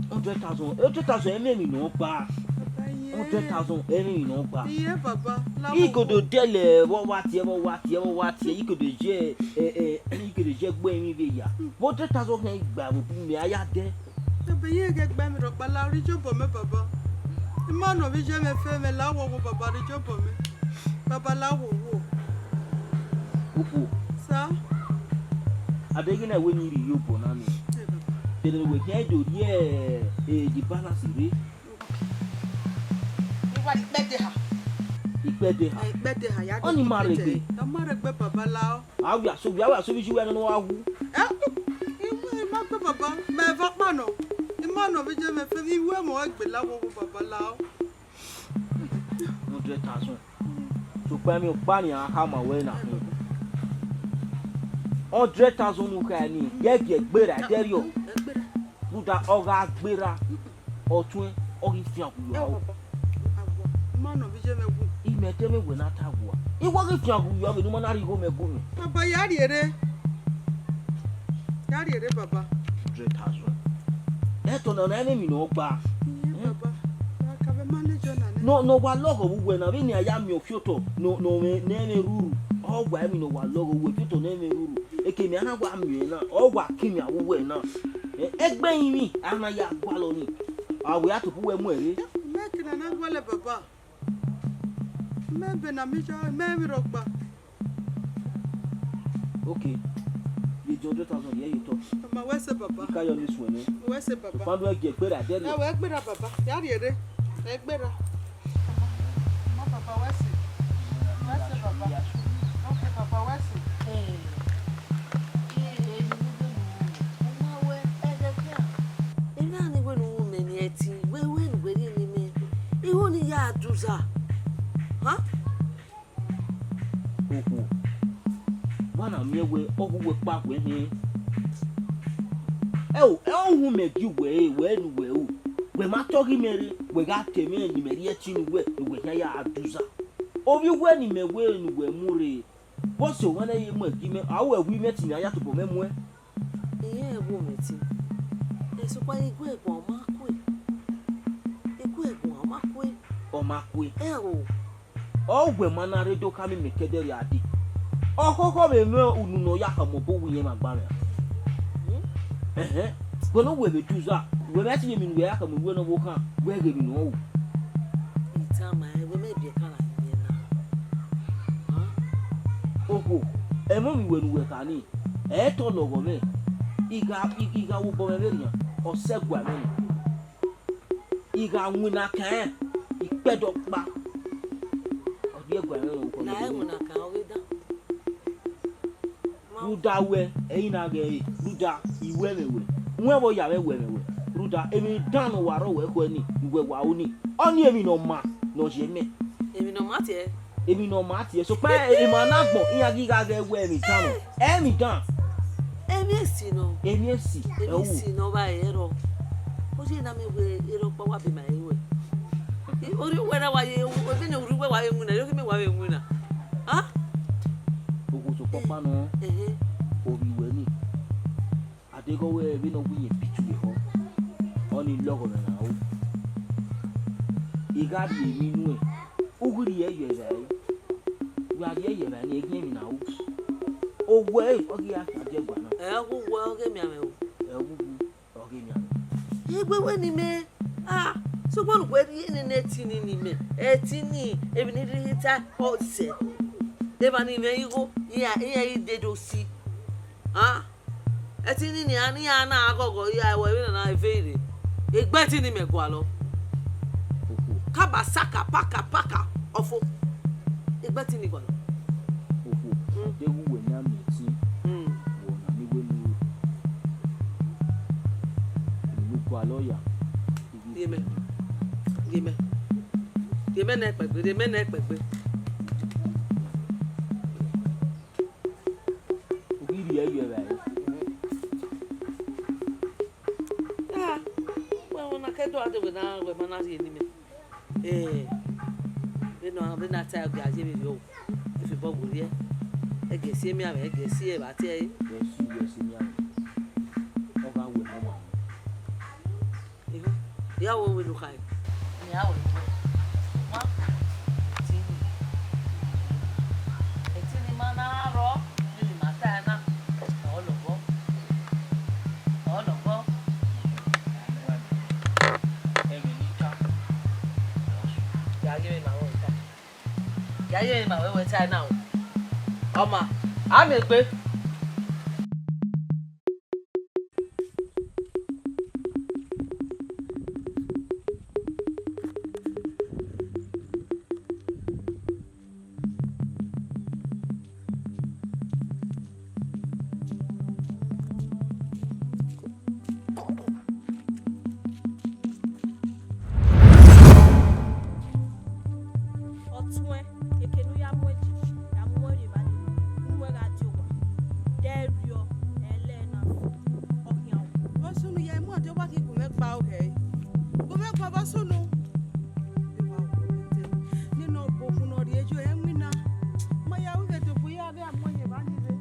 Hundred thousand, hundred thousand ẹmwẹ emwi ne ọ gba. Baba, iye. Hundred thousand ẹmwẹ emwi ne ọ gba. Iye, baba, la I kodo dẹlẹ vbe ọ wa tie, vbe ọ wa tie, vbe ọ wa tie, I kodo ye, ẹ, ẹ, I kodo ye gbe emwi vbe ya. Vbe hundred thousand khan I gba vbe obọ mẹ a ya dẹ. Ebe, iye ghẹ gbe mi rhọkpa, la rhie iyobọ mẹ, baba. I ma nọ vbe iye mwẹ fe mwẹ, la wọ wo, baba, rhie iyobọ mẹ. Baba, la wọ wo. Okhuo. Sa? A deghẹ na wẹ ne I rhie iyobọ na nẹ. Ẹ, baba. Dede wẹ khian do rhie, eh, the balance rre. Iwa ikpẹdẹ ha. Ikpẹdẹ ha. Ẹ, ikpẹdẹ ha, ya Ọni ma rre gbe. Ọ ma rre gbe, baba, la ọ. A wia so, wia, wia so vbe iye uwẹ nọ ne ọ wa wu. Ẹ, I ma gbe, baba, mẹ vbe ọkpa nọ. I ma nọ vbe iye mwẹ fe, I ru ẹmwẹ egbe la wọ wo, baba, la ọ. Hundred thousand. Sokpan emwi ọkpa ni a khama wẹ na khin. Hundred thousand ne u kha ni, ye gie gberra, ẹdẹrriọ. Rhunmwuda ọ gha gberra, ọtuẹn ọ ghi fian gu uwa o. Ẹ, baba, a wọ, I ma nọ vbe iye mwẹ wu. Imẹ te mwẹ wẹ na ta wu a. I wa ghi fian gu uwa vbene u ma na rhie igho mẹ gu mwẹ. Baba, ya rhie rre. Ya rhie rre, baba. Hundred thousand. Ẹtọ na, na emwi ne ọ gba. Iye, baba. Wa ka vbe manage ọna nẹ. Nọ, nọ wa lọghọ vbe uwẹ na, vbene a ya miẹn ọfiotọ nọ, nọ mwẹ ne ẹmwẹ ruru. Ọ wa emwi ne ọ wa lọghọ vbe uwẹ, ọfiotọ ne ẹmwẹ ruru. Eke mẹ a na wa miẹn na, ọ wa kin mẹ avbe uwẹ na. Ẹ, egbe ẹrinmwi a na ya gualọ ni. A wẹ a tobọ uwẹ mu ẹre. Mẹ ke na na gualọ, baba. Mẹ ebe na, mẹ iye, mẹ emwi rhọkpa. Okay. Ye the hundred thousand, ye ye otọ. Mama, wẹ sẹ, baba. I ka yọ ni suẹn nẹ. Wẹ sẹ, baba. Ufandu ẹgie gberra, dẹrriọ. Ẹ wẹ gberra, baba. Ya rhie rre. Ẹ gberra. Mama, baba, wẹ sẹ. Wẹ sẹ, baba. Okay, baba, wẹ sẹ. Ẹ, ẹ, ẹ, ne u wẹ ne u ru, u ma wẹ ẹghẹ khian. Emwi na ni wẹ ne u ru mẹ ni ẹtin, wẹ wẹ ne uwẹ rhie ne imẹ. Igho ni ya duza. Ha? Okhuo, wa na miẹn wẹ ọ gu uwẹ kpa wẹ hin. Ẹ o, ẹ ọ hu mẹ gie uwẹ re, wẹ ne uwẹ ru. Wẹ ma tọghe imẹ rre, wẹ gha ta ẹmwẹ ne imẹ rhie ẹtin ne uwẹ, ne uwẹ khian ya duza. Ovbi uwẹ ne imẹ wẹ ne uwẹ mu rre, vbọsẹ ọmwa nẹ ye mu ẹgi mẹ, a ru ẹwu imẹ te imẹ a ya tobọ mwẹ muẹn. Irẹn wo mwẹ te. Ẹ, sokpan iguẹguan ọ ma kue. Iguẹguan ọ ma kue. Ọ ma kue. Ẹ o. Ọ wẹ ma na rre do khama imẹ ke ẹdẹrriọ a dee. Ọ khọkhọ vbe mwẹ unu ne ọ ya khama obọ uwu iyẹn ma gba mwẹ. Hmm? Ẹhẹn. Wẹ ne uwẹ vbe duza, wẹ mwẹ te ye emwi ne uwẹ ya khama uwẹ ne ọvbokhan, wẹ ghe emwi ne ọ ru. I tama ẹn, wẹ mẹ biẹ kan na yin na. Hàn? Okhuo, ẹmwẹ ovbi uwẹ ne uwẹ kha nii, ẹ i tọ lọghọ mwẹ, I gha, I, I gha vbe obọ mwẹ vberrian, ọ sẹ ẹguae mwẹ nọ. I gha winna kan rẹn, ikpẹdẹ ọkpa. Ọ rhie ẹguae mwẹ nọ, ọ Na ẹ winna kan, ọ ghi dan. Rhunmwuda wẹ, ẹ i na ghẹ re, rhunmwuda I ru ẹmwẹ wẹ, wẹ vbe ọ ya mwẹ ru ẹmwẹ wẹ, rhunmwuda emwi dan ne ọ wa rre wẹ ekhọe nii, ne uwẹ wa ru nii, ọnii emwi ne ọ ma ne ọ ye mẹ. Emwi ne ọ ma tiẹ. Emwi ne ọ ma tiẹ, sokpan emwa ne agbọn, iran ghi gha ghẹ wẹ emwi dan nọ, ẹ emwi dan. Emwi esi nọ. Emwi esi, Emwi ẹ wu. Esi nọ vba ẹrọ. Ọ ye na miẹn wẹ erha ọkpa wa be ma ẹre wẹ. Orhiọn uwẹ na wa ye, vbene orhiọn uwẹ wa ye winna, erha ọkpa mẹ wa vbe winna. Ah? Okhuo sokpan ọkpa nọ, Ehe. Ovbi wẹ nii. A deghẹ ọ wẹ vbene ọ wu iyẹn bitu ekhọe, ọnii lọghọ mwẹ na ru. I gha rhie emwi nuẹn, u ghi rhie ye evbare. Wa rhie ye evbare ne eghian emwi na ru. Owẹ ọ ghi gha khian die ẹguae na. Ẹ gu wẹ ọghe mianmwẹ o. Ẹ gu gu ọghe mianmwẹ. Egbe wẹ ne imẹ, ah, sokpan ne uwẹ rhie nene ẹtin ni ne imẹ, ẹtin ni, emwi ne I rhie ta ọ sẹ. Evba ni mwẹ igho, iran, iran i dede osi. Ah, ẹtin ni nian, iran na ghọghọ, iran ẹvbo vbene na ve rre. Egbe ẹtin ni mẹ gualọ. Okhuo. Kaba saka, paka, paka, ọfo. Egbe ẹtin ni gualọ. Okhuo, Mm. deghẹ uwẹ na miẹn ẹtin, Mm. wẹ ọna ni wẹ ne u ru. Emwi ne u gualọ ya. Rhie mẹ. Rhie mẹ. Rhie mẹ nẹ kpẹgbe, rhie mẹ nẹ kpẹgbe. U ghi rhie ye evbare. Ah, wẹ ọna Edo a de wẹ na, wẹ ma na rhie ne imẹ. Eh, vbene ọ, vbene a ta ẹre, ọ gia ye vberriọ o. Efebọ werriẹ. Ẹgẹ si emianmwẹ, ẹgẹ si evba tie ẹre. Wẹ si, wẹ si emianmwẹ. Ọ gha wẹ ne ọ ma. Iho, ya wo wẹ ne u khare. Nia wẹ ne u wẹ. Wa, ẹtin ni, ẹtin ni ma na rrọọ, vbene ima ta ẹre na, ọ lọghọ. Ọ lọghọ. Ya ye emwi ma wẹ wẹ ta. Ya ye emwi ma wẹ wẹ ta na o. Ọ ma, a miẹn egbe. Ọtuẹn, eke ne u ya mu ẹdẹ, ya mu ẹre evba nii, ne uwẹ gha die owa, de rriọ, ẹlẹ na, ọ khian o. Vbọ sunu ya mu ọdẹ owa khin gu mwẹ gba oghẹ, gu mwẹ gba vbọ sunu. Nene ọbokhu ne ọ rhie yo ẹwinna, ma ya ru vbe dobu ya vbe a mu ẹre evba nii rre.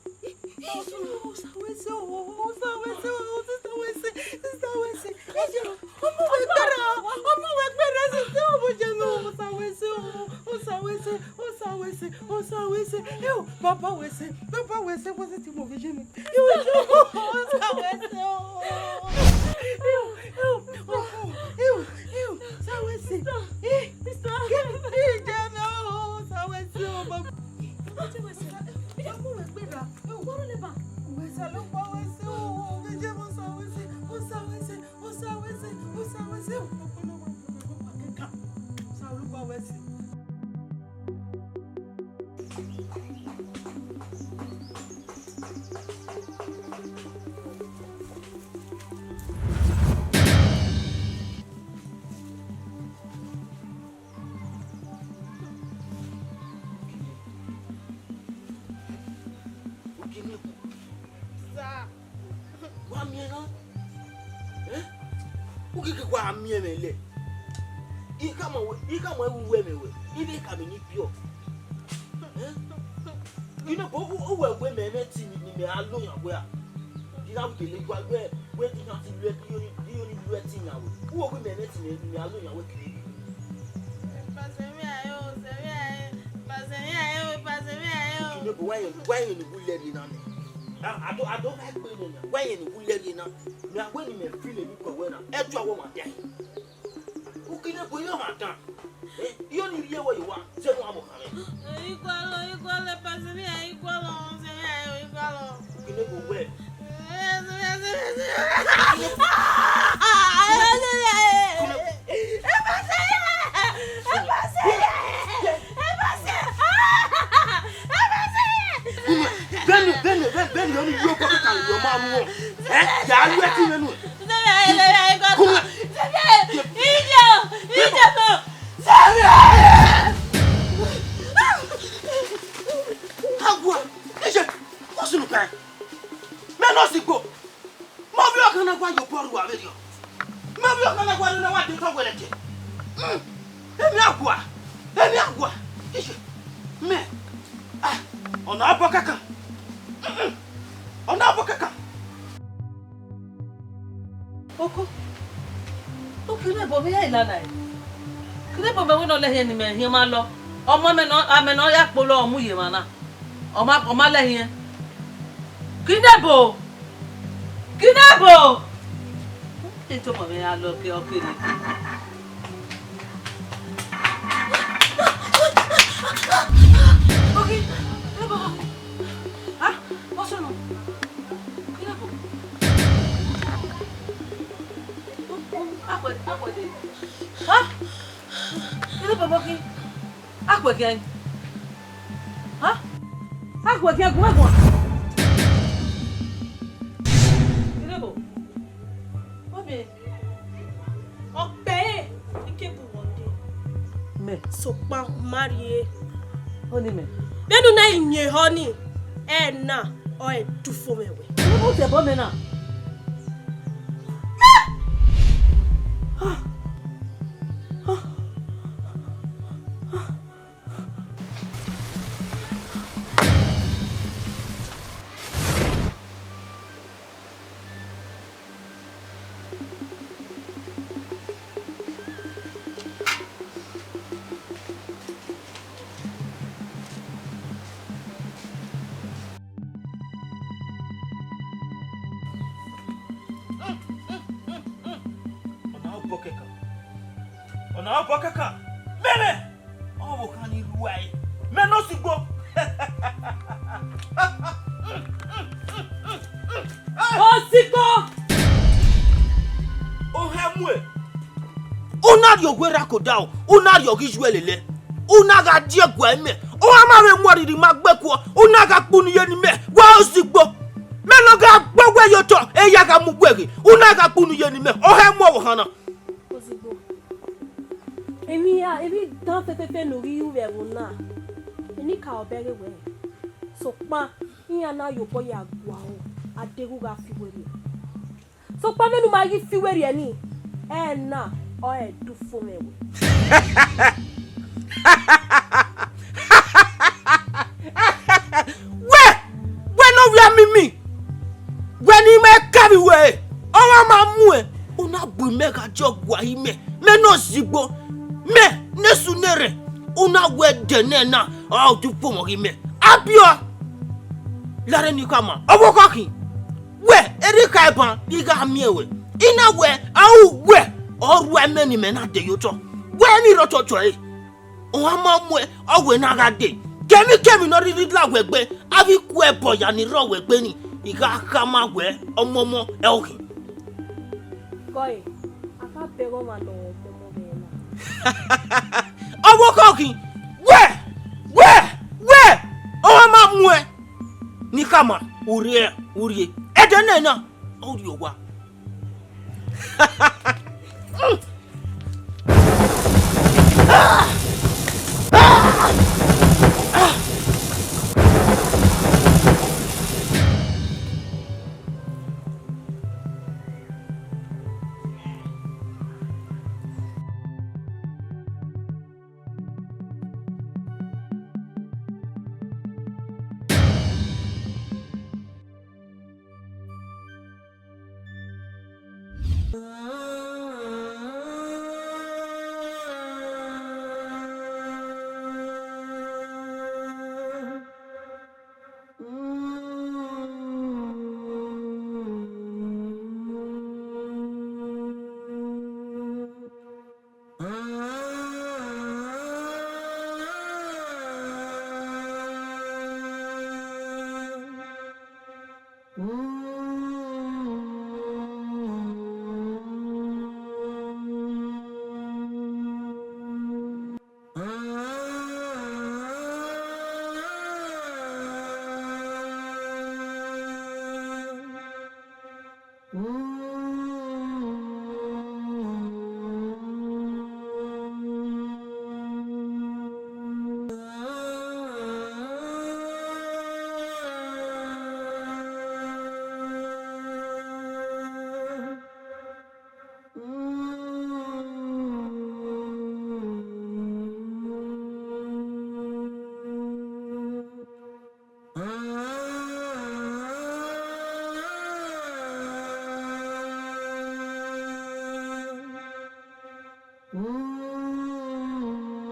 Osa wẹ sẹ o, osa wẹ sẹ o, sister wẹ sẹ, sister wẹ sẹ. Ẹ jẹ, ọmọ wẹ gbẹrẹ, ọmọ wẹ gbẹrẹ, sister, ọmọ jẹ mi, osa wẹ sẹ o, osa wẹ sẹ, osa wẹ sẹ, osa wẹ sẹ. Ẹ o, baba wẹ sẹ, baba wẹ sẹ, wẹ sẹ ti mọ vbe jẹ mi. Ẹ o, osa wẹ sẹ o. Ẹ o, ẹ o, ọmọ, ẹ o, ẹ o, osa wẹ sẹ. Ẹ, sister, ẹ jẹ mi o, osa wẹ sẹ o, baba. Wa miẹn na? Eh? U ghi ghi wa miẹn mwẹ lẹ. I khama wẹ, I khama wẹ uwu ẹmwẹ wẹ, I vbe khama ni biẹ. Eh? Ine bọ, u, u wẹ wẹ mẹ, mẹ ti ni, ni mẹ a lo yan wẹ a. I na wẹ gele wa wẹ, wẹ di na ti lu ẹ, di yo ni, di yo ni lu ẹ ti yan wẹ. U wẹ wẹ mẹ, mẹ ti ni, ni mẹ a lo yan wẹ kere. Ine bọ, wa yẹn, wa yẹn ni wu lẹ rhie na nẹ. A, a do, a do gha gbe nẹ na. Wa yẹn ni wu lẹ rhie na. Mẹ a wẹ ni mẹ fi lele ikọ wẹ na. Ẹ tua wẹ ma dia. Ukine bu iye ọmwa dan. Eh, iyo ni rhie wẹ ye owa, zẹ ne u gha mu khan mwẹ. Igualọ, igualọ, pastor, mi a igualọ, sẹ mi a igualọ. Ukine bu wẹ. Veni, veni, veni, veni, ọ ni yo bọ kẹkan ye ọmọ amuọn. Eh, ya ru ẹtin mwẹ nu. Agbua, iye, what's in the car? Mẹ nọ sigbo. Mẹ ovbi ọkan na wa ye obọ rua vberriọ. Mẹ ovbi ọkan na wa rre na wa de otọ wẹrẹkẹ. Hmm. Emwi agbua, emwi agbua. Iye. Mẹ. Ah, ọ na bọ kẹkan. Hmm. Ọ na bọ kẹkan. Oko, Okinebo, vbe ya i lala ẹe? Kinebo, mẹ wẹ ne ọ lẹ hiẹn ne imẹ hiẹn ma lọ. Ọmọ mẹ nọ, amẹ ne ọ ya kpolo ọ mu ye emwa na. Ọ ma, ọ ma lẹ hiẹn. Kinebo! Kinebo! Eto ọmọ mwẹ ya lọ ke ọ kere. Ogi, Kinebo, Ogi. Ah, what's wrong? Kinebo. Agbede, agbede. Ah! Kinebo, Ogi. Akhuẹkhian. Ha? Akhuẹkhian guan guan. Kinebo. Wẹ miẹn. Ọ kpẹre, I ke bu wẹ ọdẹ. Mẹ. Sokpan ma rrie. Ọni mẹ. Vbene u na i yin ehọ ni, ẹna ọre dufo mwẹ wẹ. Kinebo, tẹ ẹbọ mẹ na. Ọna obọ kẹkan. Ọna obọ kẹkan. Mẹmẹ! Ọvbokhan ni rua ẹre, mẹ ne osigbo. Osigbo! Ohẹn muẹn, u na rhie owa erha ke odaro, u na rhie ọghe iye lele, u na gha die ẹguae mẹ, u gha ma vbe mu ọrhirhi ma gbe kuọ, u na gha kpunu ye ne imẹ, wa osigbo. Mẹ ne ọ gha gbe uwẹ ye otọ, eya gha mu uwẹ ghe, u na gha kpunu ye ne imẹ, ohẹn muẹn ọvbokhan na. Osigbo, emwi hia, emwi dan fẹfẹfẹ ne u ghi ru vbe ẹvbo na, enikaro bẹghe wẹ, sokpan iran na ye obọ ya gua aro, a deghẹ u gha fi werriẹ. Sokpan vbene u ma ghi fi werriẹ ni, ẹna ọre dufo mwẹ wẹ. Wẹ, wẹ ne ovbi amimi, wẹ ne ima ka vbe wẹ, ọmwa ma muẹn, u na bu imẹ gha die ọguae imẹ, mẹ ne osigbo, mẹ ne esu ne erhẹn, u na wẹ ẹdẹ nẹ na, ọ dufo mwẹ ghi mẹ. Abiọ, lare ne I khama, ọvbokhan khin. Wẹ, erha ikhae ban, I gha miẹn wẹ. I na wẹ, a ru wẹ, ọ rua imẹ ne imẹ na de ye otọ. Wẹ ne I rre otọ tuẹ ẹre. Ọmwa ma muẹn, ọ wẹ ne a gha dee. Kẹmwikẹmwi ne ọ rhirhi la wẹ egbe, avbe ikuẹ ẹbọ ya ni rrọọ wẹ egbe ni, I gha khama wẹ, ọmọmọ, ẹ ọ khin. Gọe, a ka bẹghe ọmwa ne ọ ọmọmọ mwẹ na. Ọvbokhan khin, wẹ, wẹ, wẹ, ọmwa ma muẹn. Ne I khama, u rrie, u rrie. Ẹdẹ nẹ na, ọ rrie owa.